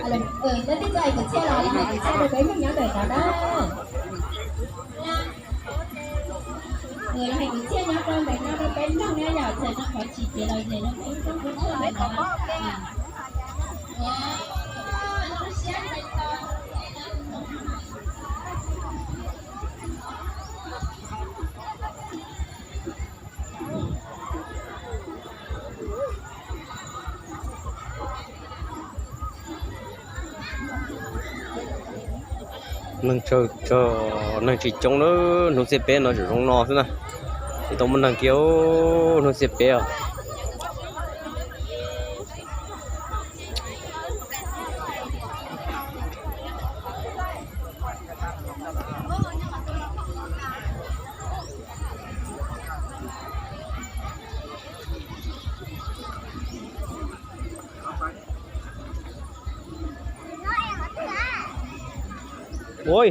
Alo, lawv twb tso hais kwv txhiaj los, lawv hais kwv txhiaj rau peb mloog nyob ntawm no na. Lawv hais kwv txhiaj nyob rau ntawm no rau peb mloog na yom, txawm no qhov tsis tiav los ces no peb mloog peb tshuaj ntawm no. Neeg tsawg tsawg, neeg tsis coob na, hnub xiab peb no tseem zoo no xwb na. Tsis tau muaj neeg kiag, hnub xiab peb os. Ui,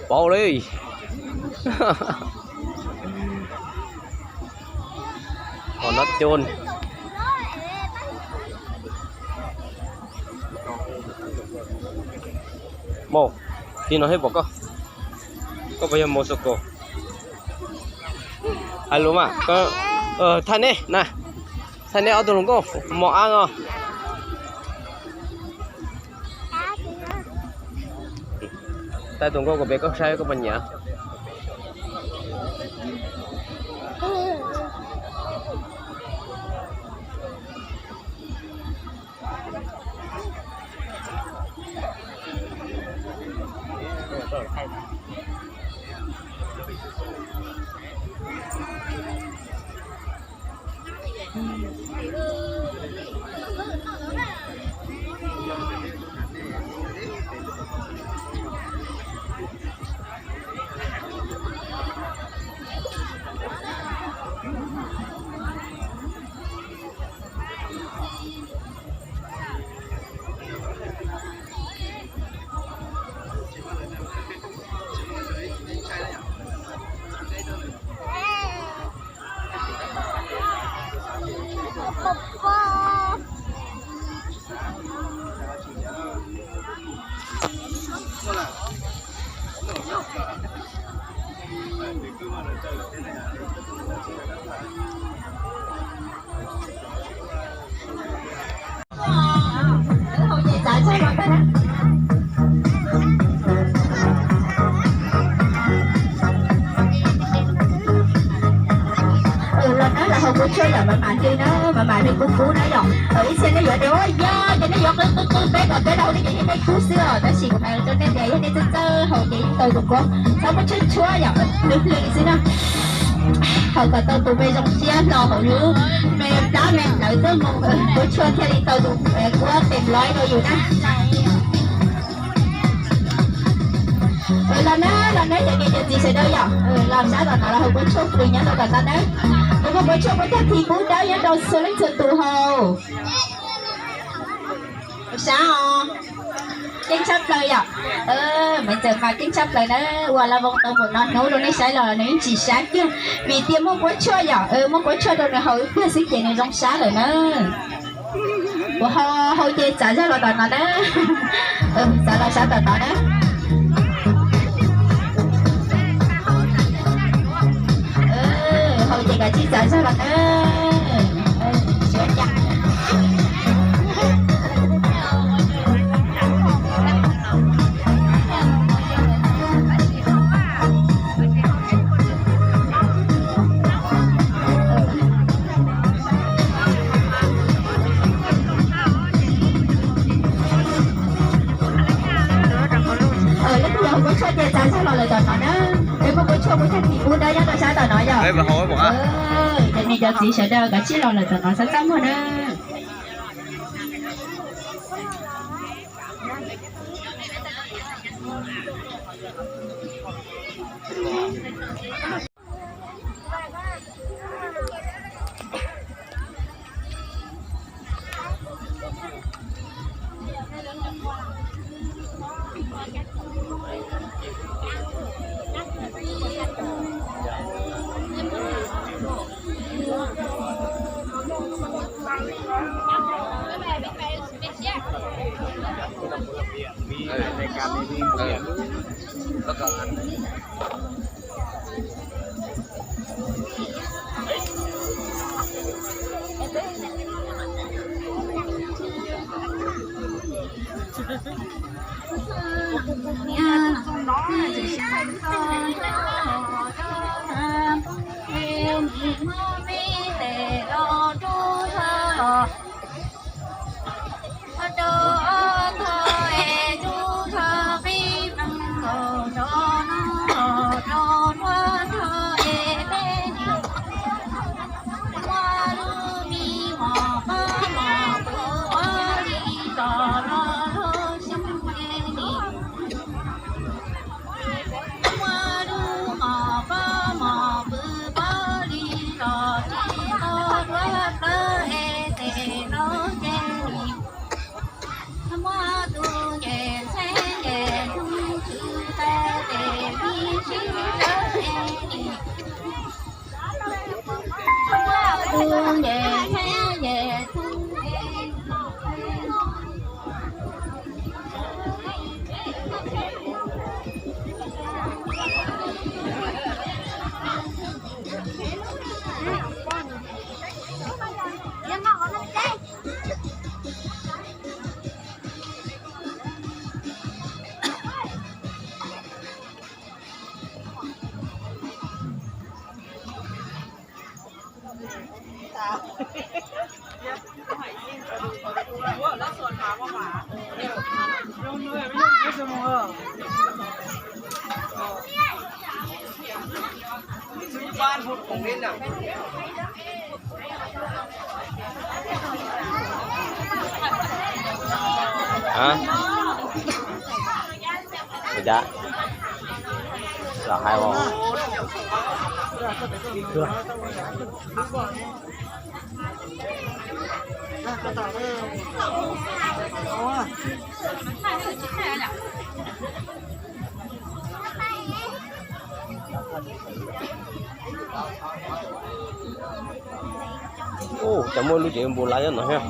pauv li. Qhov no coj mus, li no thiaj pom koj. Koj puas yog Moscow? Hais lus mas, thaij neb na, thaij neb ob tug hluas nkauj mos ab no. Thaij tus nkauj kom peb koj saib koj puas nyiam. Los na, los haus kua tshuaj yom, mam mam hli na, mam mam hli kub kub na yom. Ib txhia nej yuav tias ua yog ces nej yuav qw qw qw peb kom peb los haus nej ces nej kub xwb os, tab sis kuv hais rau nej tias yog nej txawj txawj haus ces yeej tau tus kub, txhob muab tshuab tshuab yom, hli hli xwb na. Haus kom tau tus me zoo siab hlo hauv lub me plab me ntawd xwb mus, kua tshuaj thiaj li tau tus kub tes lov rau yus na. Los na, los na cov niam cov txiv sawv daws yom, los sab tom no los haus kua tshuaj free nyob rau tom no na. Kuv muaj kua tshuaj muaj tag thib pub dawb nyob rau txhua leej txhua tus haus. Sab os, keej tshaj plaws yom. Me ntxawm mas keej tshaj plaws na, ua la voo tau npaum no hnub rau nej saib los nws yeej tsis sab kiag, vim tias muaj kua tshuaj yom, muaj kua tshuaj rau nws haus ib pliag xwb ces nws zoo sab lawm na. Kuv ho haus ces txav zog los tom no na. Txav los sab tom no na. Haus ces kav tsij txav zog los na. Leej twg haus kua tshuaj ces txav zog los lawm tom no na. Peb muaj kua tshuaj muaj tag thib pub dawb nyob rau sab tom no yom. Cov niam cov txiv sawv daws kav tsij los lawm tom no txhob txaj muag na. Ua cas los hais os. Ua cas muaj lub tsev npus laiv nyob no thiab.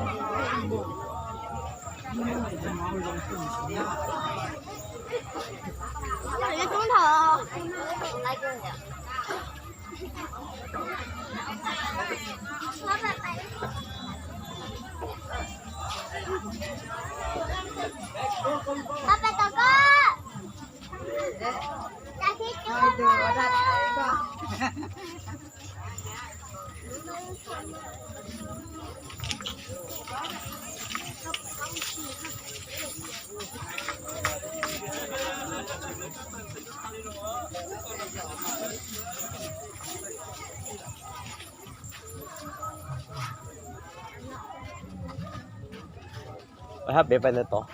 Hab pem pais ntawd tod.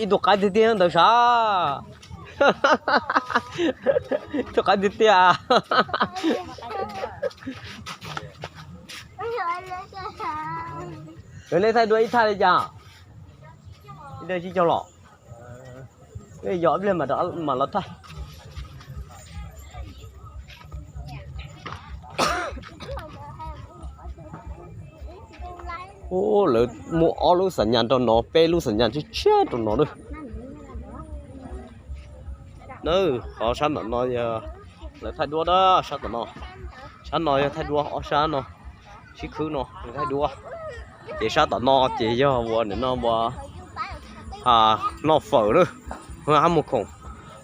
Ib tug qaib tiag tiag ntawd sav. Ib tug qaib tiag tiag. Yog nej thaij dua ib thaj li cas? Ib daim tsib caug los. Yog ib pliag mam los thaij. Lawv muaj ob lub xam nyas rau no, peb lub xam nyas tshiab tshiab rau no na. Na, qhov sab tom no yog lawv thaij duab na, sab tom no. Sab no yog thaij duab, ob sab no, sib khwb no yog thaij duab. Ces sab tom no ces yog ua nim no ua noj fawm na, hab mus khoom.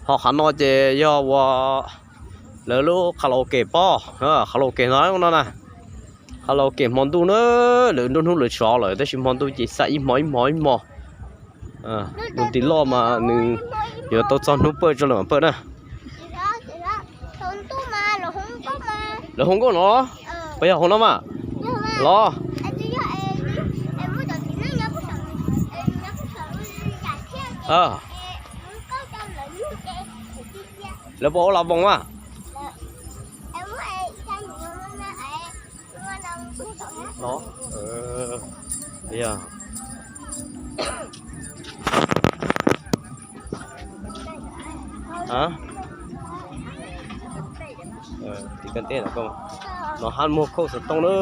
Ho qhov no ces yog ua lawv lub karaoke pob, karaoke no no na. Karaoke hmo ntuj na, lawv nruab hnub lawv sov lawm tab sis hmo ntuj ces xa ib hmo ib hmo ib hmo. Tus tim loj mas nws yuav tau txog hnub pawj tso lawm mam pawj na. Lawv hu nkauj no, puas yog hu no mas? Los. Lawv puas ua las voos mas? No, yog, no hab muag khoom xov tooj na,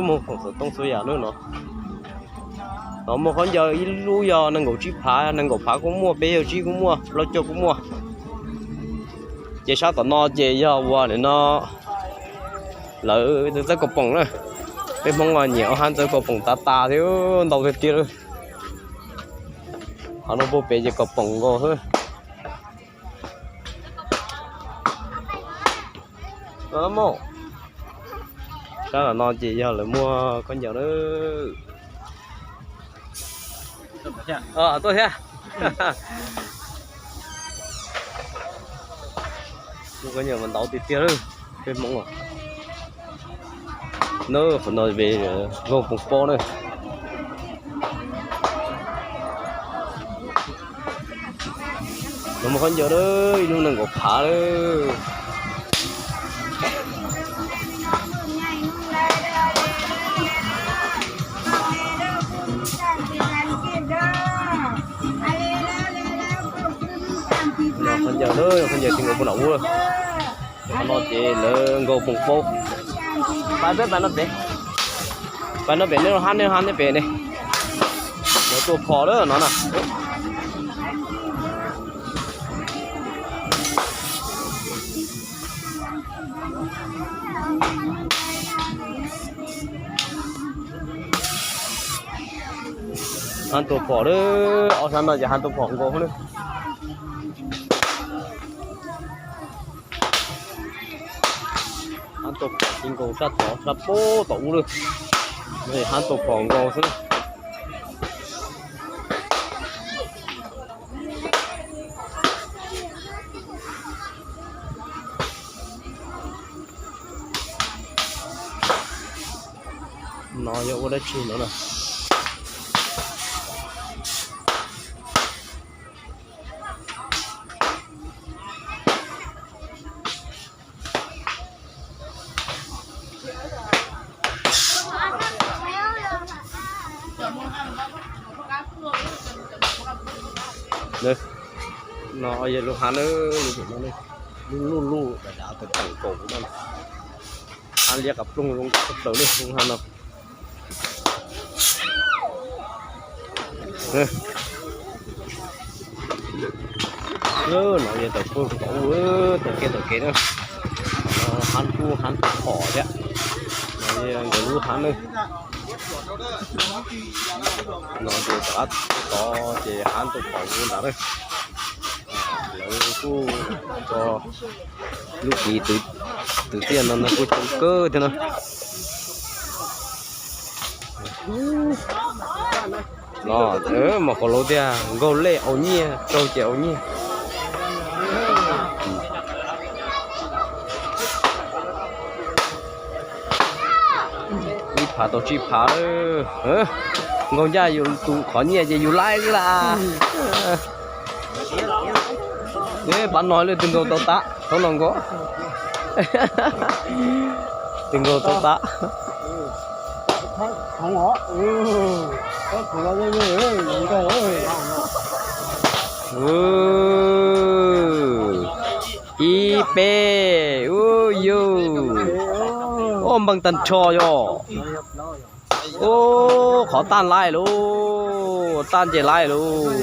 muag khoom xov tooj txhua yam na no. No muag khaub ncaws ib lub yog nees nkaum tsib phav, nees nkaum phav kuj muaj, peb caug tsib kuj muaj, plaub caug kuj muaj. Ces sab tom no ces yog ua nim no lawv ntxawb kaus poom na. Peb Hmoob nyiam ua hab ntxawb kaus poom tas tas thiab, ntau tiag tiag lawm. Qhov no puag pem ces kaus poom nkaus xwb. Sab tom no ces yog lawv muag khaub ncaws na. Tuaj thiab. Muag khaub ncaws mas ntau tiag tiag lawm, peb Hmoob. Na qhov no ve nkaug poom pob na. Lawv muag khaub ncaws na, ib lub nees nkaum phav lawm. Khaub ncaws na, khaub ncaws tsis nkaus puag nram ub. Qhov no ces lawv nkaug poom pob. Pab peb pab no pem, pab no pem nej hab, nej hab nej pem ne. Lawv tua phom lawm no na. Hab tua phom lawm, ob sab no ces hab tua phom nkaus lawm. Hab tua phom tsis nkaus sab tod, sab pem tom ub lawm. Hab tua phom nkaus xwb. No yog ua dab tsi no na? No yog lub hab na, lub luj dav dav tawm tawm nkaus no. Hab liab qas ploog zoo tshaj plaws lub hab no. No yog tawm pug tau, tawm kev tawm kev na. Hab kub hab phom thiab. No yog nkawd lub hab na. No ces tom qab tod ces hab tua phom ntawd na. Lawv kuj tso lub kiv twv tiaj no kuj coob kawg thiab na. No mas qhov laus tiag, nkaug lej au nyiaj, raug ces au nyiaj. Ib phav tau tsib phav. Nkaug ncaj yus tus qhov nyiaj ces yus laib xwb las. Pab no lawm twb nkaug tau tab, thaum no nkaug. Twb nkaug tau tab. Ib peb, u yus, u npeeg tag nrho yog. U, qhov taj laij lauj, taj nce laij lauj.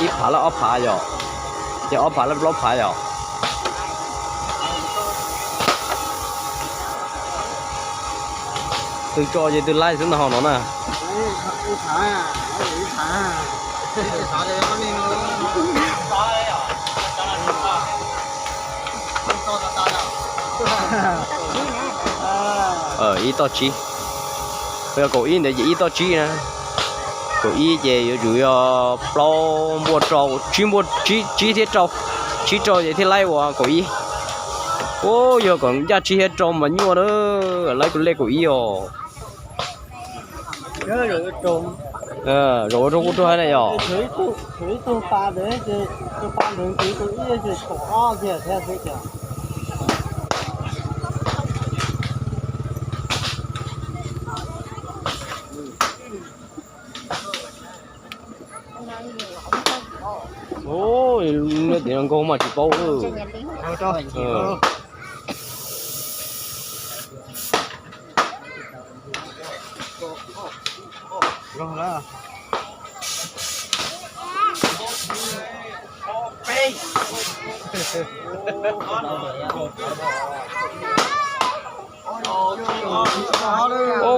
Ib phav lawm ob phav yog, ces ob phav lawm plaub phav yog. Twb tso ces twb laij xwb ntag ho no na. Ib toj tsib, yog kaum ib ntawd ces ib toj tsib na. Kaum ib ces yuav tsum yog plaub npuaj rau, tsib npuaj, tsib thiab rau, tsib rau ces thiaj laib ua kaum ib. U, yog kom ncaj tsib thiab rau mas nyuaj na, laib tus lej kaum ib os. Zaum ua rau kuv rau hais na yog. Tim no nkaug mas tsis paub.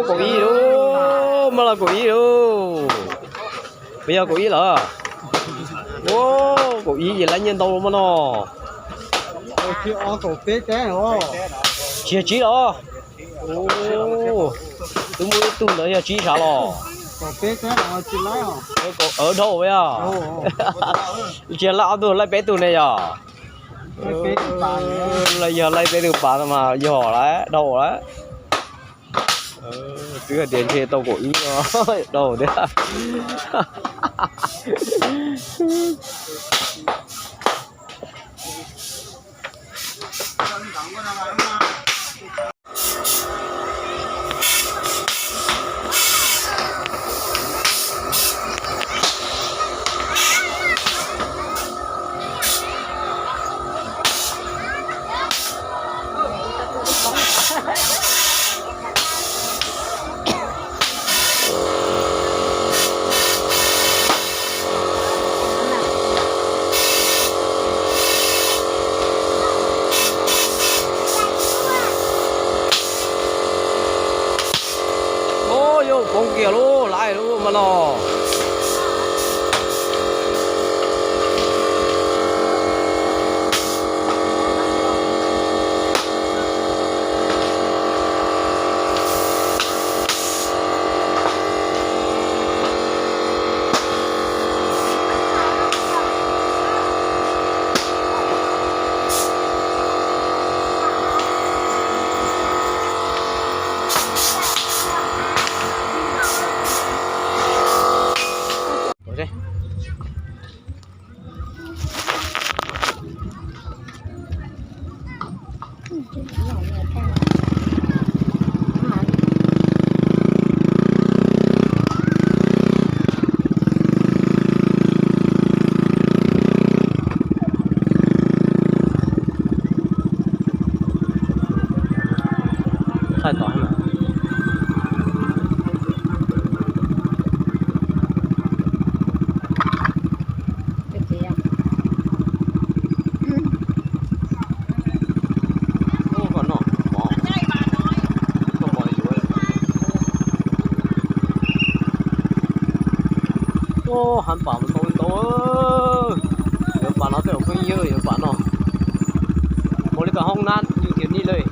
Kaum ib lauj, mas los kaum ib lauj. Puas yog kaum ib lawm? Kaum ib ces laib nyiaj ntau los mas no. Tsis yog tsib los? Twb muaj ib tug ntawd yog tsib sav los. Dhau yog. Tsis yog laib ob tug, laib peb tug ne yog. Laib yog laib peb tug pas no mas yog lawm, dhau lawm. Twb hais tias ntshe tau kaum ib no, dhau thiab. Ub, yuav poob kiag lauj, laib lauj mas no. Ub, hav pas ntau ntau. Yuav pas no tej zaum pheej yog yuav pas no. Ua li tau hoob nab yus tias nij lawm.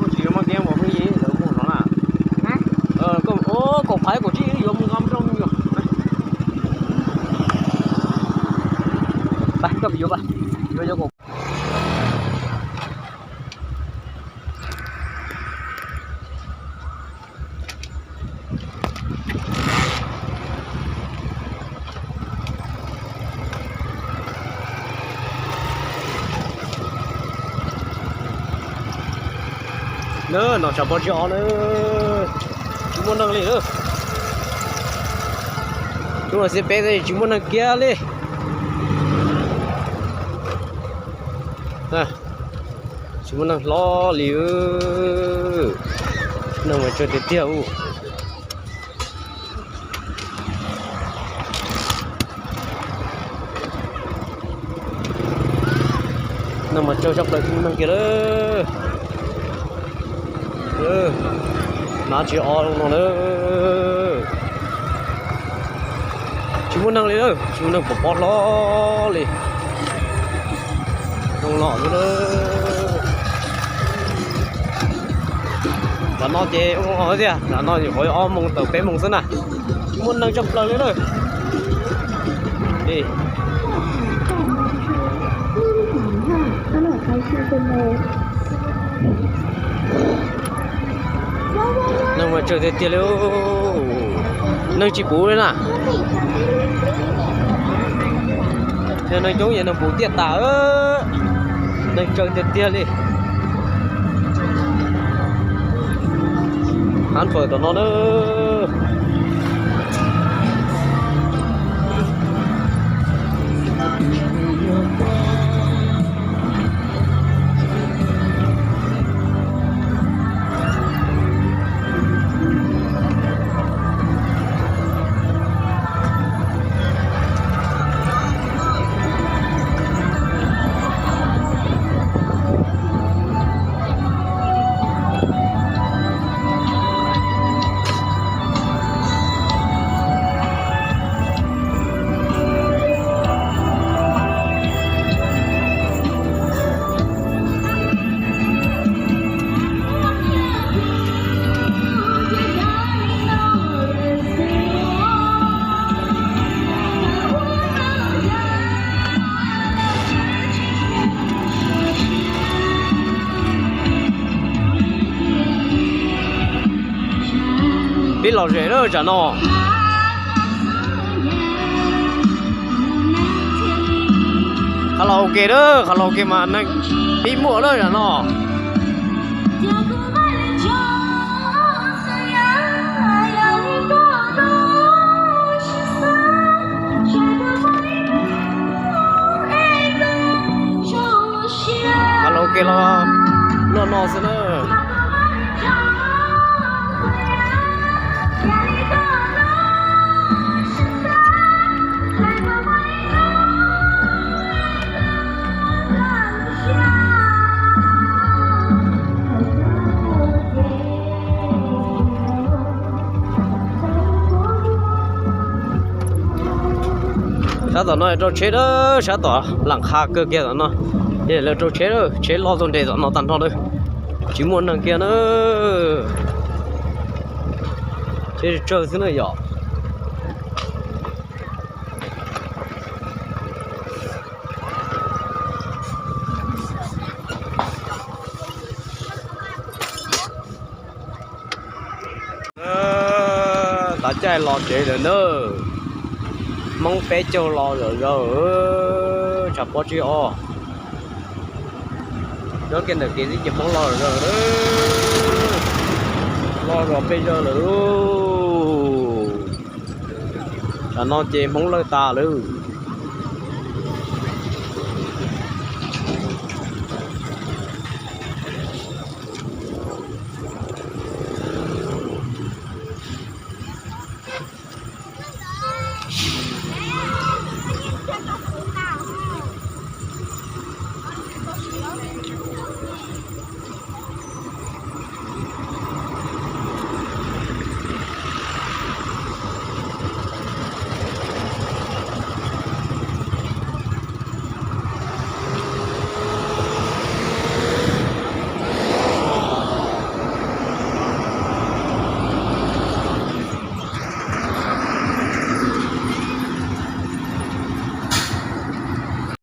Tsis yuav maj kiab mas pheej yig lawv mus no na. Kaum phav kaum tsib yuav mus nqa nroo yom. Koj yuav, yuav, yuav. Na, no tshav pob zeb na, tsis muaj neeg li na. Hnub no xiab peb tsis muaj neeg kiag li. Tsis muaj neeg hlob li. Neeg mas tsawg tiag tiag. Neeg mas tsawg tshaj plaws, tsis muaj neeg kiag lawm. Nab tsis o no lawm. Tsis muaj neeg li, tsis muaj neeg pom pob hlob li. Zoo no xwb. Tam no ces zoo no tiag, tam no nyuam qhuav ob moos tawm peb moos xwb na. Tsis muaj neeg tshaj plaws li lawm. Neeg mas tsawg tiag tiag li, neeg tsis puv li na. Yog neeg coob ces neeg puv tiaj tas, neeg tsawg tiag tiag li. Hab pawg tom no na. Pib lom zem lawm tsam no. Karaoke lawm, karaoke mas neeg pib muaj lawm tsam no. Karaoke los luaj no xwb na. Sab tom no rau tsheb lawm, sab tom lam qha kawg kiag tom no. Ces lawv rau tsheb lawm, tsheb loj tuaj nres tom no tag nrho lawm. Tsis muaj neeg kiag na. Tsheb tsawg xwb na yom. Tav caij los tsev lawm na. Hmoob peb caug los zom zaws, tshav pob tsib ob. Nyob kiag ntawm kev ntxib ces Hmoob los zom zaws, los zom pes zaws lawm. Tam no ces Hmoob lawj tas lawm.